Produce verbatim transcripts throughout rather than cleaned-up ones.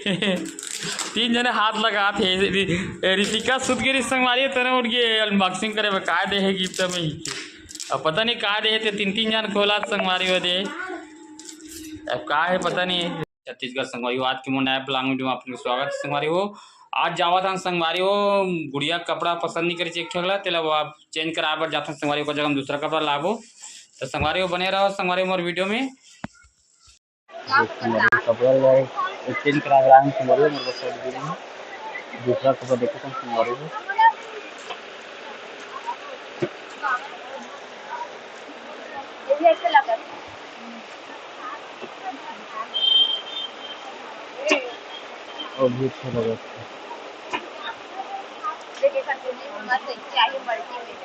तीन जने हाथ लगात हे। रि-, रितिका सुत गे रिहिस संगवारी हो, तेने उठ गे अनबॉक्सिंग करे बर। का दे हे गिफ्ट में ही? अब पता नहीं का दे हे, ते तीन तीन जन खोला संगवारी हो दे। अब का हे पता नहीं। छत्तीसगढ़ संगवारी हो, आज के मोर नया vlog video में आप लोग के स्वागत हे संगवारी हो। आज जावत हन संगवारी हो, गुड़िया कपड़ा पसंद नहीं करे एक ठो ला, तेला अब चेंज कराए बर जाथन संगवारी हो, ओकर जगह हम दूसरा कपड़ा लाबो। तो संगवारी हो बने रहो संगवारी हो मोर video में। एक ठन अभी कपड़ा ले आए, एक चेंज करा रहा हूँ संगवारी हो, मेरे को शर्ट भी नहीं है। दूसरा कपड़ा देखो तुम संगवारी हो। ये भी अच्छा लगा। और भी अच्छा लगा। देखिए, कंटिन्यू मत देखिए, आइए मल्टी में।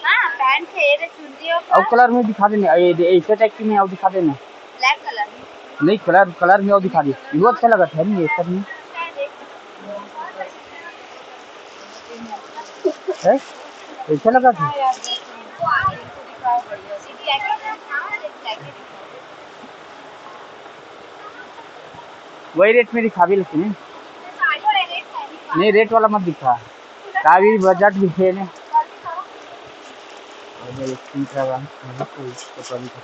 हाँ, पैंट है, ये चुन्नी और अउ कलर में दिखा देना, ये, ये ऐसे टाइप की में अउ दिखा देना। Black colour. नहीं, कलर, कलर में अउ दिखा दे। ये अच्छा लगा था, नहीं, ये सब में। है? ऐसे लगा था। वही रेट में दिखाबे लेकिन, नहीं, रेट वाला मत दिखा। काफी बजट भी है ना। अरे, ठीक है, बस, तो कभी तो।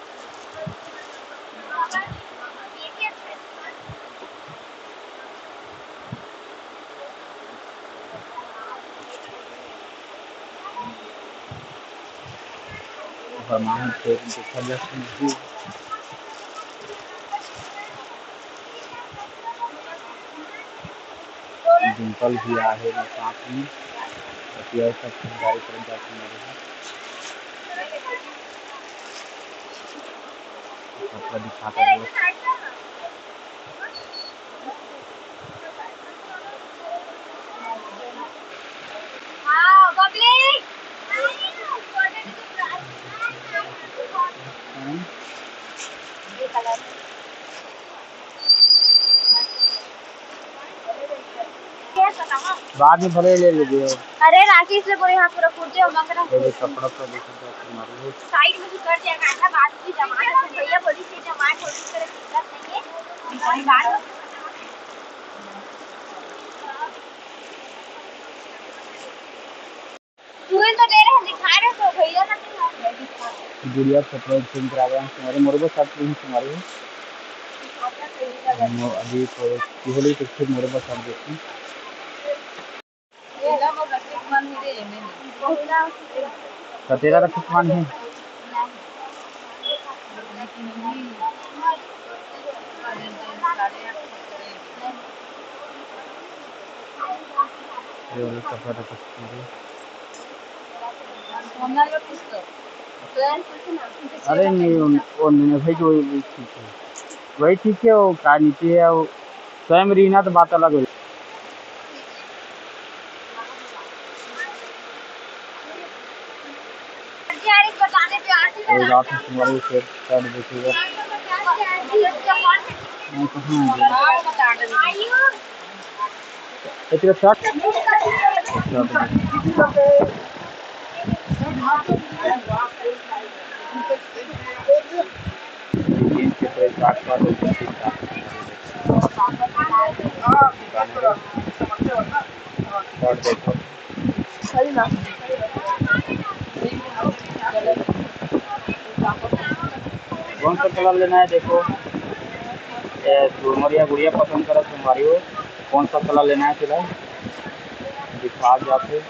ओकर मांग के देखा जा सकत हे। डिंपल भी आहे ना साथ में, तो ये सब खरीदारी करत जात हे मेरे को। सबका दिखाता है। बाद में भले ले लीजिए। अरे राकेश ले बोले, यहाँ पूरा कुर्ते और मगरा ये भी कपड़ा तो देखो, तो मारो। साइड में भी कर दिया, आधा बात भी जमा है, भैया बोली कि जमा है, कोशिश करे, दिक्कत नहीं है। और बात तुरंत तो दे रहे हैं, दिखा रहे तो भैया ना कि हम नहीं दिखा रहे। गुड़िया कपड़ा चेंज करा रहे हैं तुम्हारे, मोरे बस आप तुम्हें तुम्हारे। कपड़ा सही लगा। मो-, अभी तो पहले तो फिर मोरे बस आप देखते हैं। ये ना वो रखित मन मेरे ये में नहीं। कतेरा रखित मन है? ये वाला कपड़ा रखित मन है। अरे नहीं, उन-, वो नहीं, भाई, वही, वही ठीक है, वही ठीक है। वो का नीचे है, वो स्वयं रहिना तो बात अलग है। कोई बात नहीं, तुम्हारे ऊपर कर देखेगा। मैं कहाँ आ गया? इतना शॉर्ट। शॉर्ट देखो। कौन सा कलर लेना है देखो। ए, तुम्हारी गुड़िया पसंद करा तुम्हारी हो। कौन सा कलर लेना है फिलहाल? दिखा जाते।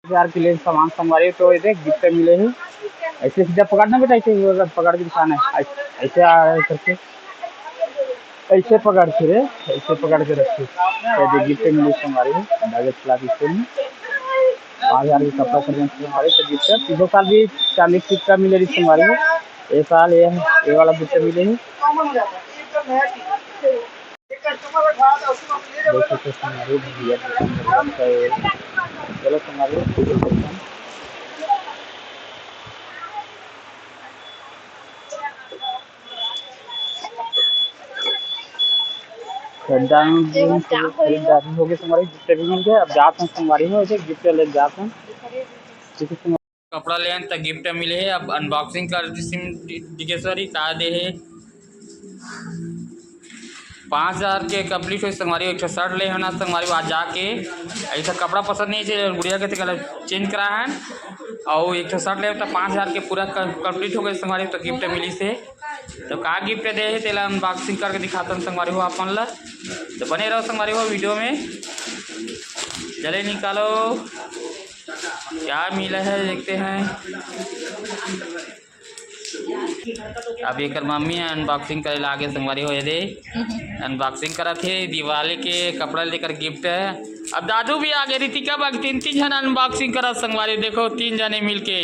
हजार के लिए सामान संगवारी हो, तो ये देख गिफ्ट मिले हे। ऐसे सीधा पकड़ना बेटा, ऐसे पकड़ के दिखाना है, ऐसे, ऐसे आ करके, ऐसे पकड़ के रे, ऐसे पकड़ के रखिए। ये देख गिफ्ट मिले संगवारी हो, बैग चला के स्कूल में पाँच हजार के कपड़ा खरीदे संगवारी, तो गिफ्ट पिछले साल भी चांदी का सिक्का मिले रही संगवारी हो, ये साल ये, ये वाला गिफ्ट मिले है। देख सकते हैं संगवारी, भैया, चलो संगवारी, खरीदारी हो गई संगवारी, गिफ्ट भी मिल गया। अब जाते हैं संगवारी में, गिफ्ट ले जाते हैं। ठीक है संगवारी। कपड़ा लेन त गिफ्ट मिले हे। अब अनबॉक्सिंग कर दिगेश्वरी का दे हे। पाँच हजार के कंप्लीट होई संगवारी, एक ठो शर्ट ले हन संगवारी, वहाँ जाके ऐसा कपड़ा पसंद नहीं है, गुड़िया के तेला चेंज करा है, और एक ठो शर्ट ले तो पाँच हजार के पूरा कंप्लीट हो गए संगवारी, तो गिफ्ट मिली से। तो का गिफ्ट दे हे तेला अनबॉक्सिंग करके दिखातन संगवारी हो अपन ला। तो बने रहो संगवारी हो वीडियो में, जल्दी निकालो क्या मिला है देखते हैं। अब एकर मम्मी अनबॉक्सिंग करे ला आगे संगवारी हो, ये दे अनबॉक्सिंग करत हे, दिवाली के कपड़ा लेकर गिफ्ट है। अब दादू भी आगे, रितिका बाग, तीन तीन झन अनबॉक्सिंग करत संगवारी, देखो तीन जने मिलके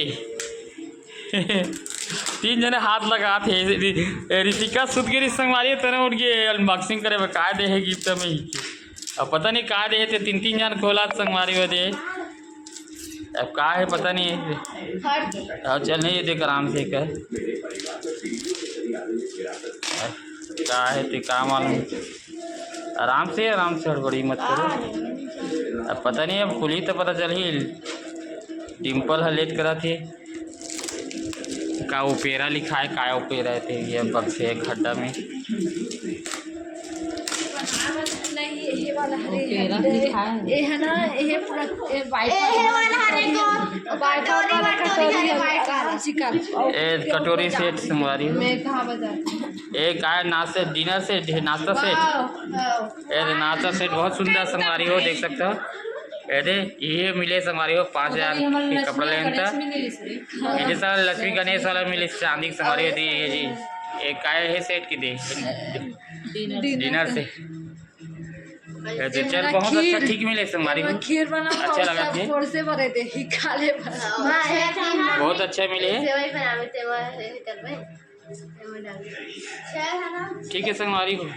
तीन जने हाथ लगात हे। रि-, रितिका सुत गे रही संगवारी, तेने उठ गए अनबॉक्सिंग करे बर, का दे हे गिफ्ट में। अब पता नहीं का दे हे, ते तीन तीन जन खोला संगवारी हो दे। अब का है पता नहीं। हट। अब चल नहीं देख आराम से कर। का है ते का मालूम। आराम से, आराम से, हड़बड़ी मत करो। अब पता नहीं, अब खुली तो पता चलही। डिम्पल ह लेट करत हे। का ओपेरा लिखा है, का ओपेरा है ते ये बक्से है खड्डा में। नहीं, ये वाला हरे ओपेरा है। लिखा है। ये है ना, ये पूरा, ये वाइपर ए, ये वाला हरे को, वाइपर वाला कटोरी वाला कटोरी है, वाइपर। चिकन। ए, कटोरी सेट संगवारी हो। मैं कहाँ बजा? ए, का है, नाश्ते, डिनर सेट, नाश्ता सेट। Wow, wow. ए, नाश्ता सेट बहुत सुंदर संगवारी हो, देख सकते हो। ए दे, ये मिले संगवारी हो, पाँच हजार के कपड़ा लेन था। ये साल लक्ष्मी गणेश वाला मिले चांदी के संगवारी हो दी, ये जी। एक काय है सेट की दे? डिनर। डिनर से। ये दे, चल, बहुत अच्छा, ठीक मिले संगवारी हो। खीर बना, अच्छा लगा थे। फोड़ से भरे दे, ही खा ले बस। बहुत अच्छा मिले है। सेवई बनावे, सेवई है, सेवई डाल। ठीक है संगवारी हो।